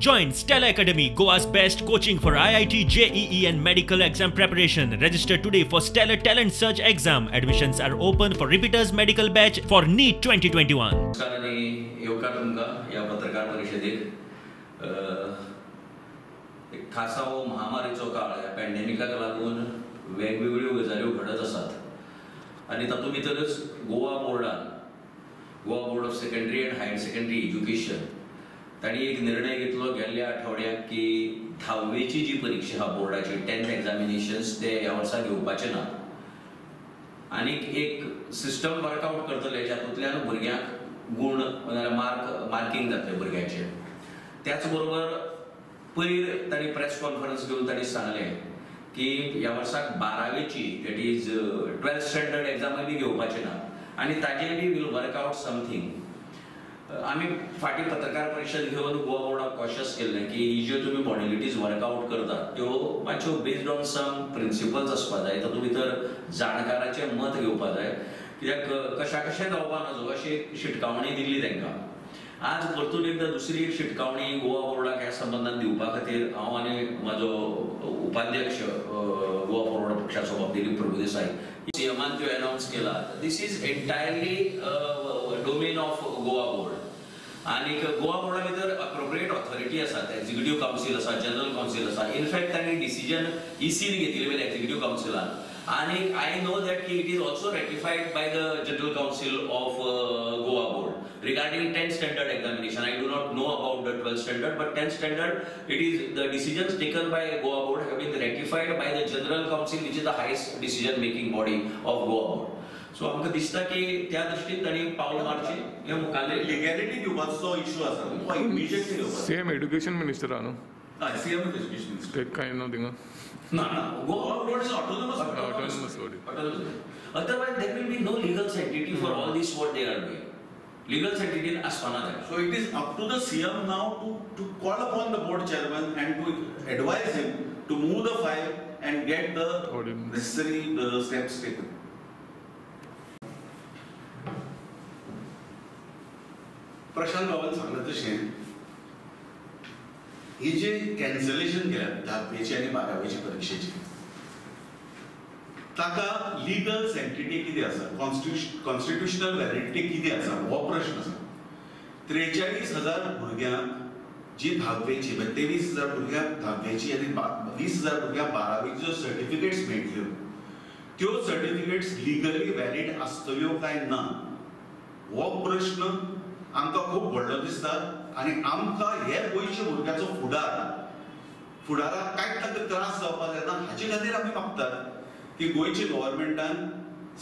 Join Stellar Academy, Goa's best coaching for IIT, JEE and medical exam preparation. Register today for Stellar Talent Search Exam. Admissions are open for repeaters medical batch for NEET 2021. नमस्कार आनी येवकार तुमकां ह्या पत्रकार परिशदेक. एक खासा हो महामारीचो काळ, ह्या पॅन्डेमिकाक लागून वेगवेगळ्यो गजाल्यो घडत आसात आनी तातूंत भितरच Goa बोर्डान, Goa board of secondary and higher secondary education, तांणी एक निर्णय घेतलो गेल्ल्या आठवड्याक की धावेची जी परिक्षा आहा बोर्डाची, 10th examinations, ते ह्या वर्सा घेवपाचे ना आनीक एक सिस्टम वर्कआउट करतले जातूंतल्यान भुरग्यांक गूण नाजाल्यार मार्कींग जातलें भुरग्यांचें. त्याच बरोबर पयर तांणी प्रेस कॉन्फरन्स घेवन तांणी सांगलें की ह्या वर्साक बारावेची, that is 12th standard एग्जामूय बी घेवपाचे ना आनी ताजें बी will work out something. आमी फाटीं पत्रकार परिशद घेवन गोवा बोर्डाक कॉशियस केल्लें की ही ज्यो तुमी मॉडेलिटीज वर्कआउट करतात त्यो मातश्यो बेस्ड ऑन सम प्रिंसिपल्स आसपा जाय, तातूंत भितर जाणकाराचें मत घेवपा जाय, कित्याक कशा कशें जावपा नजो अशी शिटकावणी दिल्ली तांकां. आज परतून एकदां दुसरी एक शिटकावणी गोवा बोर्डाक ह्या संबंदान दिवपा खातीर हांव आनी म्हाजो उपाध्यक्ष गोवा फॉरवर्ड पक्षाचो बाब दिलीप प्रभुदेसाय सीएमान त्यो अनावन्स केला. This is entirely domain of Goa board आनीक गोवा बोर्डा भितर अप्रोप्रिएट ऑथॉरिटी आसात, एक्झिक्युटीव कावन्सील आसा, जनरल कावन्सील आसा. इनफॅक्ट तांणी डिसिजन इसीन घेतिल्लें पयलीं एक्झिक्युटीव कावन्सिलान आनीक I know that की it is also ratified by the general council of Goa board regarding 10th standard examination. I do not know about the 12th standard, but 10th standard, it is the decisions taken by Goa board have been ratified by the General Council, which is the highest decision making body of Goa board. So आमकां दिसता की त्या दृश्टीन तांणी पावल मारचें हें मुखाल्लें legality दिवपाचो issue आसा, तो इमिजिएटली घेवपाचो. सीएम एड्युकेशन मिनिस्टर आहा न्हू? हय, सीएम एज्युकेशन मिनिस्टर. ते कांय ना थिंगा? ना ना, Goa board is autonomous. Autonomous body. Otherwise there will be no legal sanctity for all this what they are doing. Legal sanctity आसपाना ताका. So it is up to the CM now to call upon the board chairman and to advise him to move the file and get the necessary steps taken. Prashant बाबान सांगलें तशें ही जी cancellation केल्या धावेची आनी बारावेची परिक्षेची, ताका legal सँक्टिटी कितें आसा, constitutional validity कितें आसा हो प्रश्न आसा. 43,000 भुरग्यांक जी धावेची, म्हणजे 23,000 भुरग्यांक धावेची आनी 20,000 भुरग्यांक बारावेची ज्यो सर्टिफिकेट्स मेळटल्यो त्यो सर्टिफिकेट्स लिगली व्हॅलीड आसतल्यो काय ना हो प्रश्न आमकां खूब व्हडलो दिसता. आनी आमकां हे गोंयच्या भुरग्याचो फुडाराक कांयच तांकां त्रास जावपाक जायना हाचे खातीर आमी मागतात की गोंयच्या गव्हर्मेंटान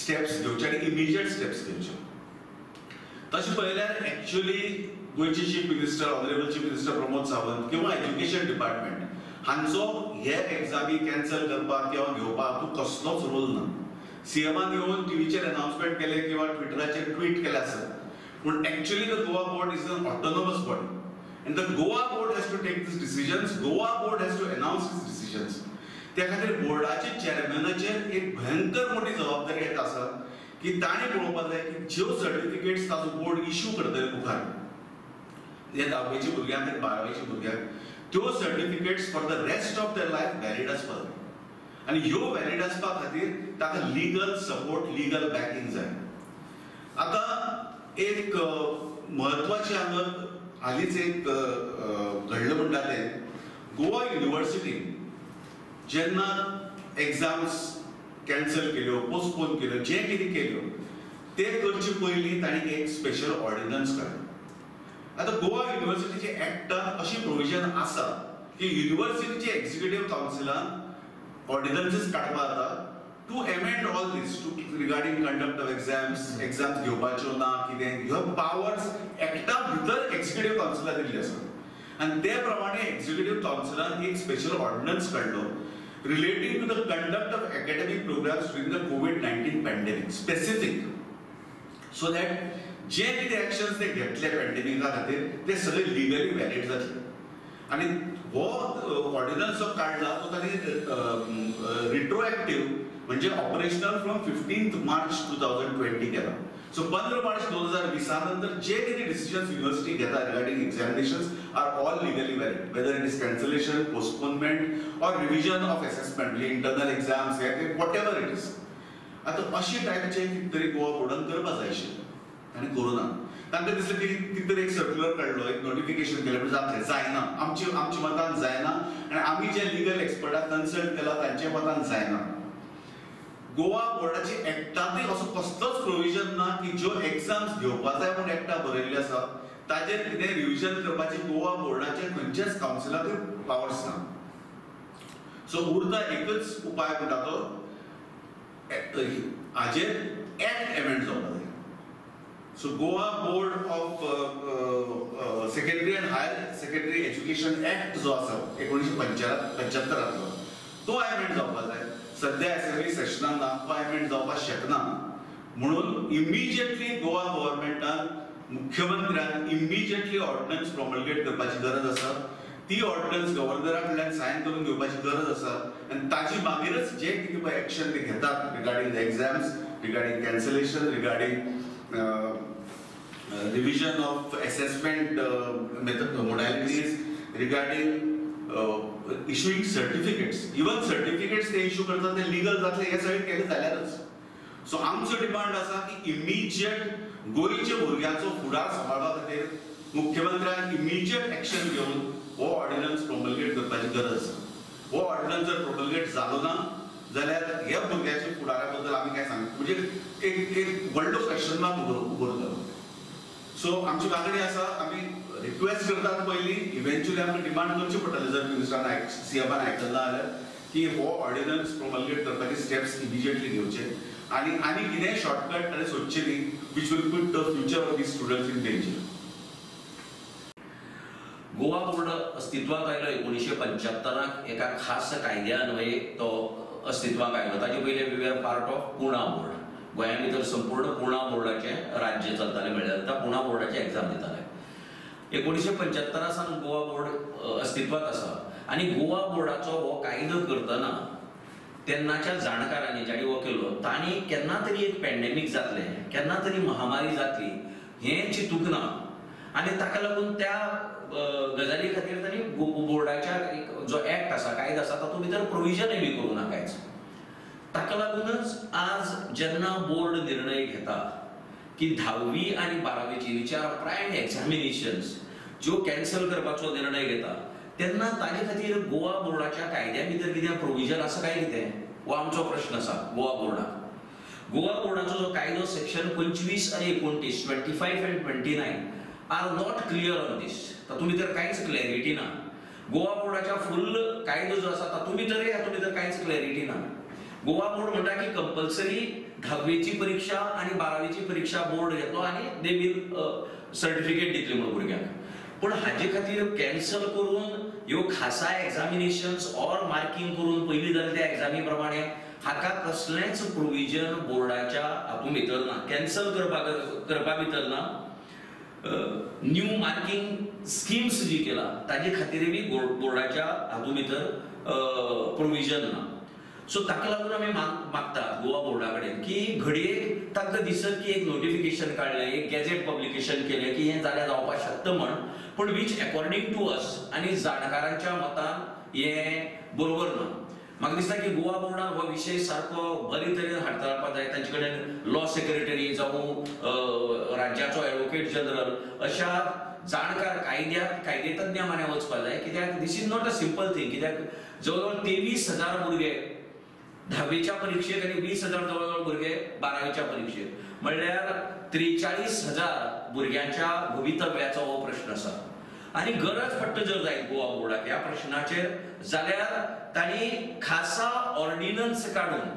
स्टेप्स घेवचे आनी इमिजिएट स्टेप्स घेवच्यो. तशें पळयल्यार एक्च्युअली गोंयचे chief minister, honourable chief minister Pramod Sawant किंवा एज्युकेशन डिपार्टमेंट हांचो हे एग्जामी कॅन्सल करपाक किंवा घेवपाक हातूंत कसलोच रोल ना. सीएमान येवन टिवीचेर अनाउन्समेंट केलें किंवा ट्विटराचेर ट्वीट केलें आसत, पूण actually the Goa board is an autonomous body and the Goa board has to take these decisions, Goa board has to announce these decisions. त्या खातीर बोर्डाचे चेअरमॅनाचेर एक भयंकर मोठी जबाबदारी येता आसा की ताणें पळोवपाक जाय की ज्यो सर्टिफिकेट्स ताचो बोर्ड इश्यू करतले मुखार हे धावेच्या भुरग्यांक आनी बारावेच्या भुरग्यांक, त्यो certificates for the rest of their life valid आसपाक जाय. आनी ह्यो व्हॅलीड आसपा खातीर ताका लिगल सपोर्ट, लिगल बॅकिंग जाय. आतां एक म्हत्वाचें हांगा हालींच एक घडलें म्हणटा तें गोवा युनिवर्सिटीन जेन्ना एग्जाम्स कॅन्सल केल्यो, पोस्टपोन केल्यो, जें कितें केल्यो तें करचे पयलीं तांणी एक स्पेशल ऑर्डिनन्स काडलो. आतां गोवा युनिवर्सिटीच्या एक्टान अशी प्रोविजन आसा की युनिवर्सिटीच्या एक्झिक्युटीव कावन्सिलान ऑर्डिनन्सीस काडपाक जाता to amend all this, to regarding conduct of exams, exams घेवपाच्यो ना कितें, ह्यो पावर्स एक्टा भितर एक्झिक्युटीव कावन्सिलान दिल्ली आसा. आनी ते प्रमाणे एक्झिक्युटीव कावन्सिलान एक स्पेशल ऑर्डिनन्स काडलो relating to the conduct of academic programs during the COVID-19 pandemic specific, so that जे कितें एक्शन्स ते घेतले पॅन्डेमिका खातीर ते सगळे लिगली व्हॅलीड जातले. आनी हो ऑर्डिनन्स जो काडला तो तांणी रिट्रोएक्टीव म्हणजे ऑपरेशनल फ्रॉम 15 मार्च 2020 केला. सो 15 मार्च 2020 नंतर जे कितें डिसिजन्स युनिव्हर्सिटी घेता regarding examinations are all legally valid, whether it is cancellation, postponement or revision of assessment, म्हणजे इंटरनल एक्झाम्स हे what ever it is. आतां अशे टायपचे कितें तरी गोवा बोर्डान करपा जाय आशिल्लें आनी करूं ना. तांकां दिसलें की कितें तरी एक सर्क्युलर काडलो, एक नोटिफिकेशन केलें पण जातलें, जायना. आमच्या मतान जायना आनी आमी जे लिगल एक्सपर्टाक कन्सल्ट केला तांच्या मतान जायना. गोवा बोर्डाची एक्टांतूय असो कसलोच प्रोविजन ना की ज्यो एक्झाम्स घेवपा जाय म्हूण एक्टा बरयल्ले आसा ताजेर कितें रिविजन करपाची गोवा बोर्डाचे खंयच्याच कावन्सिलाकूय पावर्स ना. सो उरता एकच उपाय म्हणटा तो हाजेर एक्ट एमेंड जावपा जाय. So Goa board of secondary and higher secondary education act जो आसा 1975 तो एमेंड जावपा जाय. सध्या असेंब्ली सेशनाक ना, तो एमेंड जावपाक शकना म्हणून इमिजिएटली गोवा गव्हर्मेंटान मुख्यमंत्र्यान इमिजिएटली ऑर्डिनन्स प्रोमल्गेट करपाची गरज आसा. ती ऑर्डिनन्स गव्हर्नरा कडल्यान सायन करून घेवपाची गरज आसा आनी ताजी मागीरच जे कितें पळय एक्शन ते घेतात regarding the exams, regarding cancellation, regarding revision of assessment method modalities, regarding issuing certificates, even certificates ते इश्यू करतात ते लिगल जातले हे सगळें केलें जाल्यारच. सो आमचो डिमांड आसा की इमिजिएट गोंयच्या भुरग्यांचो फुडार सांबाळपा खातीर मुख्यमंत्र्यान इमिजिएट एक्शन घेवन हो ऑर्डिनन्स प्रोमल्गेट करपाची गरज आसा. हो ऑर्डिनन्स जर प्रोमल्गेट जालो ना जाल्यार ह्या भुरग्याच्या फुडारा बद्दल आमी काय सांग म्हणजे एक एक व्हडलो क्वेश्चन मार्क उबो उरतलो. सो आमची मागणी आसा, आमी रिक्वेस्ट करतात पयलीं, इव्हेंच्युअली आमकां डिमांड करची पडटली जर मिनिस्टरान सीएमान आयकलें ना जाल्यार की हो ऑर्डिनन्स प्रोमल्गेट करपाचे स्टेप्स इमिजिएटली घेवचे आनी आनी कितेंय शॉर्टकट आनी सोदचे न्ही which will put the future of these students in danger. Goa board अस्तित्वात आयलो 1975 एका खास कायद्या अन्वये तो अस्तित्वाक आयलो. ताजे पयलीं we were part of Poona board. गोंया भितर संपूर्ण पुणा बोर्डाचें राज्य चलतालें, म्हणल्यार जाता पुणा बोर्डाचे एग्जाम दिताले. 1975 सावन गोवा बोर्ड अस्तित्वात आसा आनी गोवा बोर्डाचो हो कायदो करतना तेन्नाच्या जाणकारांनी ज्यांनी हो केलो तांणी केन्ना तरी एक पॅन्डेमीक जातलें, केन्ना तरी महामारी जातली हें चिंतूंक ना आनी ताका लागून त्या गजाली खातीर तांणी बोर्डाच्या जो एक्ट आसा, कायदो आसा तातूंत भितर प्रोविजनय बी करूं ना कांयच. ताका लागूनच आज जेन्ना बोर्ड निर्णय घेता की 10वी आनी 12वीची which are prime examinations ज्यो कॅन्सल करपाचो निर्णय घेता तेन्ना ताजे खातीर गोवा बोर्डाच्या कायद्या भितर कितें प्रोविजन आसा काय कितें हो आमचो प्रश्न आसा. गोवा बोर्डाक गोवा बोर्डाचो जो कायदो सेक्शन 25 आनी 29 25 and 29 are not clear on this. तातूंत भितर कांयच क्लॅरिटी ना. गोवा बोर्डाच्या फुल कायदो जो आसा तातूंत भितरय हातूंत भितर कांयच क्लॅरिटी ना. गोवा बोर्ड म्हणटा की कंपल्सरी 10वीची परीक्षा आनी 12वीची परीक्षा बोर्ड घेतलो आनी they will certificate दितले म्हणून भुरग्यांक. पूण हाजे खातीर कॅन्सल करून ह्यो खासा एग्जामिनेशन्स ऑर मार्कींग करून पयलीं जालें त्या एग्जामी प्रमाणे हाका कसलेंच प्रोविजन बोर्डाच्या हातूंत भितर ना. कॅन्सल करपा भितर ना. न्यू मार्कींग स्किम्स जी केला ताजे खातीर बी बोर्डाच्या हातूंत भितर प्रोविजन ना. सो ताका लागून आमी मागतात गोवा बोर्डा कडेन की घडये तांकां दिसत की एक नोटिफिकेशन काडलें, एक गॅझेट पब्लिकेशन केलें की हें जाल्यार जावपाक शकता म्हण, पूण which according to us आनी जाणकारांच्या मतान हें बरोबर ना. म्हाका दिसता की गोवा बोर्डान हो विशय सारको बरे तरेन हाताळपाक जाय. तांचे कडेन लॉ सेक्रेटरी जावं राज्याचो एडवोकेट जनरल अशा जाणकार कायदेतज्ञा मान्या वचपाक जाय. कित्याक this is not a simple thing. कित्याक जवळ जवळ 23,000 भुरगे 10वीच्या परिक्षेक आनी 20,000 जवळ जवळ भुरगे 12वीच्या परिक्षेक, म्हणल्यार 43,000 भुरग्यांच्या भवितव्याचो हो प्रश्न आसा. आनी गरज पडटा जर जायत गोवा बोर्डाक ह्या प्रश्नाचेर जाल्यार तांणी खासा ऑर्डिनन्स काडून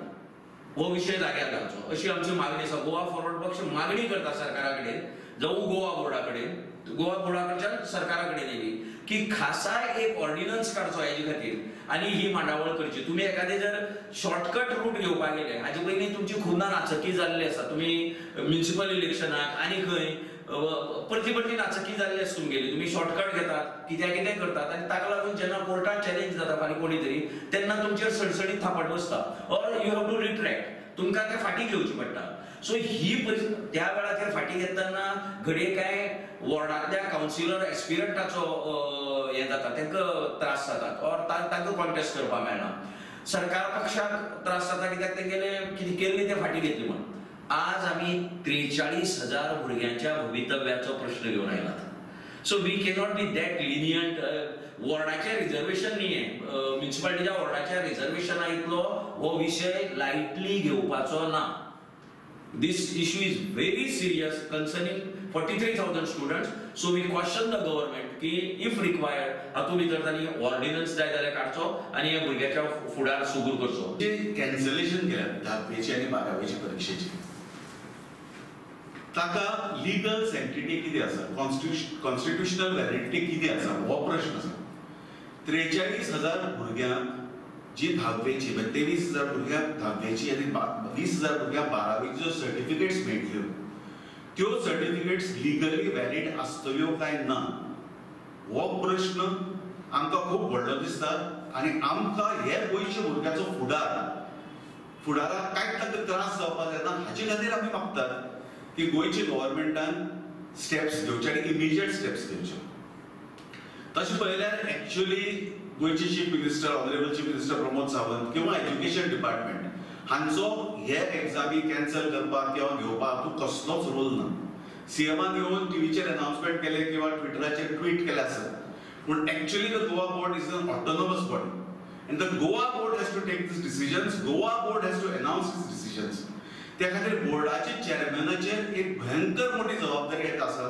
हो विशय जाग्यार घालचो अशी आमची मागणी आसा. गोवा फॉरवर्ड पक्ष मागणी करता सरकारा कडेन जावं गोवा बोर्डा कडेन, गोवा बोर्डा कडच्यान सरकारा कडेन येयली की खासा एक ऑर्डिनन्स काडचो हेजे खातीर आनी ही मांडावळ करची. तुमी एखादें जर शॉर्टकट रूट घेवपाक गेले, हाजे पयलीं तुमची खुबदां नाचकी जाल्ली आसा. तुमी म्युनिसिपल इलेक्शनाक आनी खंय परती परती नाचकी जाल्ली आसा तुमगेली. तुमी शॉर्टकट घेतात, कित्याक कितें करतात आनी ताका लागून जेन्ना कोर्टान चॅलेंज जाता फाल्यां कोणी तरी तेन्ना तुमचेर सडसडीत थापट बसता or you have to retract, तुमकां तें फाटीं घेवचें पडटा. सो ही परिस्थिती त्या वेळाचेर फाटीं घेतना घडये कांय वॉर्डांतल्या कावन्सिलर एस्पिरंटाचो हें जाता, तांकां त्रास जातात ऑर तांकां कॉन्टेस्ट करपाक मेळना. सरकार पक्षाक त्रास जाता कित्याक तेंगेले कितें केल्लें तें फाटीं घेतली म्हूण. आज आमी 43,000 भुरग्यांच्या भवितव्याचो प्रश्न घेवन आयलात. So we cannot be that lenient. वॉर्डाचें रिजर्वेशन न्ही हें, म्युनिसिपालिटीच्या वॉर्डाच्या रिजर्वेशना इतलो हो विशय लायटली घेवपाचो ना. This issue is very serious concerning 43,000 students. So we caution the government की if required हातूंत भितर तांणी ऑर्डिनन्स जाय जाल्यार काडचो आनी ह्या भुरग्याच्या फुडार सुगूर करचो. जे कॅन्सलेशन केल्या 10वेची आनी 12वेची परिक्षेची, ताका लिगल सँक्टिटी कितें आसा, कॉन्स्टिट्युशनल व्हॅलिडिटी कितें आसा हो प्रश्न आसा. 43,000 भुरग्यांक जी 10वेची, म्हणजे 23,000 भुरग्यांक 10वेची आनी 20,000 भुरग्यांक 12वेची ज्यो सर्टिफिकेट्स मेळटल्यो त्यो सर्टिफिकेट्स लिगली व्हॅलीड आसतल्यो काय ना हो प्रश्न आमकां खूब व्हडलो दिसता. आनी आमकां हे गोंयच्या भुरग्याचो फुडाराक कांयच तांकां त्रास जावपाक जायना हाचे खातीर आमी मागतात की गोंयच्या गव्हर्मेंटान स्टेप्स घेवचे आनी इमिजिएट स्टेप्स घेवचे. तशें पळयल्यार एक्च्युअली गोंयचे chief minister, honourable chief minister Pramod Sawant किंवा एज्युकेशन डिपार्टमेंट हांचो हे एग्जामी कॅन्सल करपाक किंवा घेवपाक हातूंत कसलोच रोल ना. सीएमान येवन टिवीचेर अनाउन्समेंट केलें किंवा ट्विटराचेर ट्वीट केलें आसत, पूण actually the Goa board is an autonomous body and the Goa board has to take these decisions, Goa board has to announce these decisions. त्या खातीर बोर्डाचे चेअरमॅनाचेर एक भयंकर मोठी जबाबदारी येता आसा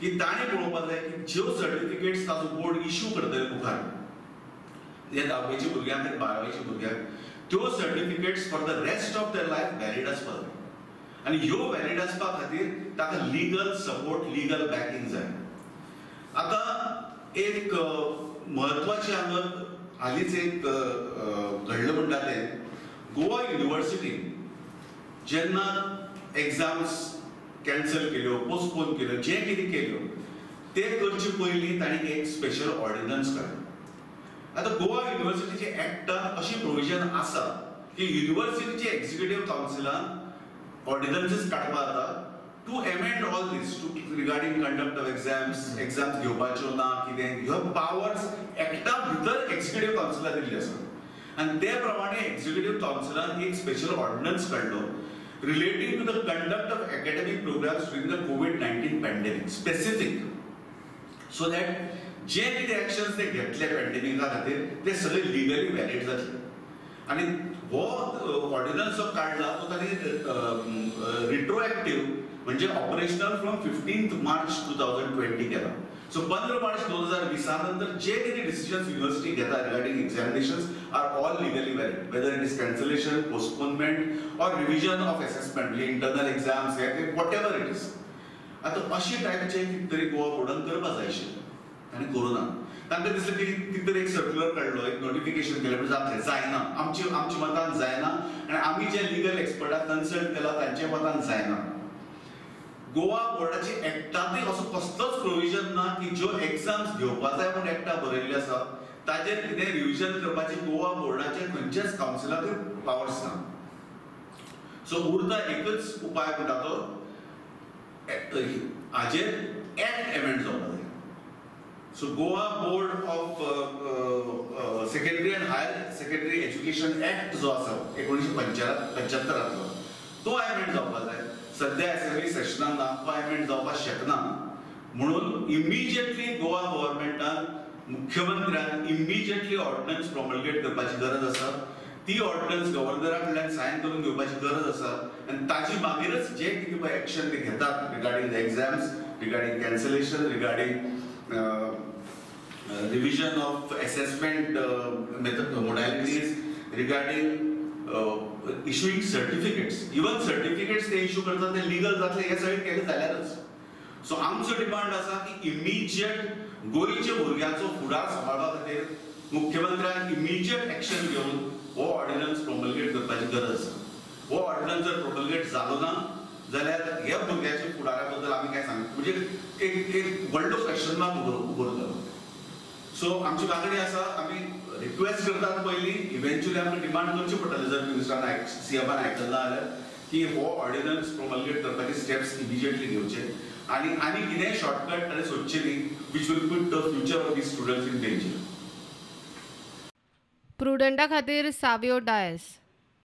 की ताणें पळोवपाक जाय की ज्यो सर्टिफिकेट्स ताचो बोर्ड इश्यू करतले मुखार हे 10वेच्या भुरग्यांक आनी 12वेच्या भुरग्यांक, त्यो certificates for the rest of their life valid आसपाक जाय. आनी ह्यो व्हॅलीड आसपा खातीर ताका लिगल सपोर्ट, लिगल बॅकिंग जाय. आतां एक म्हत्वाचें हांगा हालींच एक घडलें म्हणटा तें, गोवा युनिवर्सिटी जेन्ना एग्जाम्स कॅन्सल केल्यो, पोस्टपोन केल्यो, जें कितें केल्यो तें करचे पयलीं तांणी एक स्पेशल ऑर्डिनन्स काडलो. आतां गोवा युनिवर्सिटीच्या एक्टान अशी प्रोविजन आसा की युनिवर्सिटीच्या एक्झिक्युटीव कावन्सिलान ऑर्डिनन्सीस काडपाक जाता to amend all these, to regarding conduct of exams, exams घेवपाच्यो ना कितें, ह्यो पावर्स एक्टा भितर एक्झिक्युटीव कावन्सिलान दिल्ली आसा. आनी ते प्रमाणे एक्झिक्युटीव कावन्सिलान एक स्पेशल ऑर्डिनन्स काडलो relating to the conduct of academic programs during the COVID-19 pandemic specific, so that जे कितें एक्शन्स ते घेतले पॅन्डेमिका खातीर ते सगळे लिगली व्हॅलीड जातले. आनी हो ऑर्डिनन्स जो काडला तो तांणी रिट्रोएक्टीव म्हणजे ऑपरेशनल फ्रॉम 15 मार्च 2020 केला. सो 15 मार्च 2020 नंतर जे कितें डिसिजन्स युनिवर्सिटी घेता regarding examinations are all legally valid, whether it is cancellation, postponement or revision of assessment, म्हणजे internal exams, whatever it is. आतां अशे टायपचे कितें तरी गोवा बोर्डान करपाक जाय आशिल्लें आनी करूं ना. तांकां दिसलें की कितें तरी एक सर्क्युलर काडलो, एक नोटिफिकेशन केलें, पूण जातलें जायना, आमच्या मतान जायना आनी आमी जे लिगल एक्सपर्टाक कन्सल्ट केला तांच्या मतान जायना. गोवा बोर्डाचे एक्टांतूय असो कसलोच प्रोविजन ना की ज्यो एग्जाम्स घेवपा जाय म्हूण एक्टा बरयल्ले आसा ताजेर कितें रिविजन करपाचे गोवा बोर्डाचे खंयच्याच कावन्सिलाकूय पावर्स ना. सो उरता एकच उपाय म्हणटा तो हाजेर एक्ट एमेंड जावपा जाय. So Goa board of secondary and higher secondary education act जो आसा 1975 तो एमेंड जावपा जाय. सद्या असेंब्ली सेशनाक ना, तो एमेंड जावपाक शकना म्हणून इमिजिएटली गोवा गव्हर्मेंटान, मुख्यमंत्र्यान इमिजिएटली ऑर्डिनन्स प्रोमल्गेट करपाची गरज आसा. ती ऑर्डिनन्स गव्हर्नरा कडल्यान सायन करून घेवपाची गरज आसा आनी ताची मागीरच जे कितें पळय एक्शन ते घेतात regarding the exams, regarding cancellation, regarding revision of assessment method modalities, regarding issuing certificates, even certificates ते इश्यू करतात ते लिगल जातले हे सगळें केलें जाल्यारच. सो आमचो डिमांड आसा की इमिजिएट गोंयच्या भुरग्यांचो फुडार सांबाळपा खातीर मुख्यमंत्र्यान इमिजिएट एक्शन घेवन हो ऑर्डिनन्स प्रोमल्गेट करपाची गरज आसा. हो ऑर्डिनन्स जर प्रोमल्गेट जालो ना जाल्यार ह्या भुरग्याच्या फुडारा बद्दल आमी काय सांग म्हणजे एक एक व्हडलो क्वेश्चन मार्क उबो उरतलो. सो आमची मागणी आसा, आमी रिक्वेस्ट करतात पयलीं, इव्हेंच्युअली आमकां डिमांड करची पडटली जर मिनिस्टरान सीएमान आयकलें ना जाल्यार की हो ऑर्डिनन्स प्रोमल्गेट करपाचे स्टेप्स इमिजिएटली घेवचे आनी आनी कितेंय शॉर्टकट आनी सोदचे न्ही, which will put the future of the students in danger. प्रुडंटा खातीर सावियो डायस.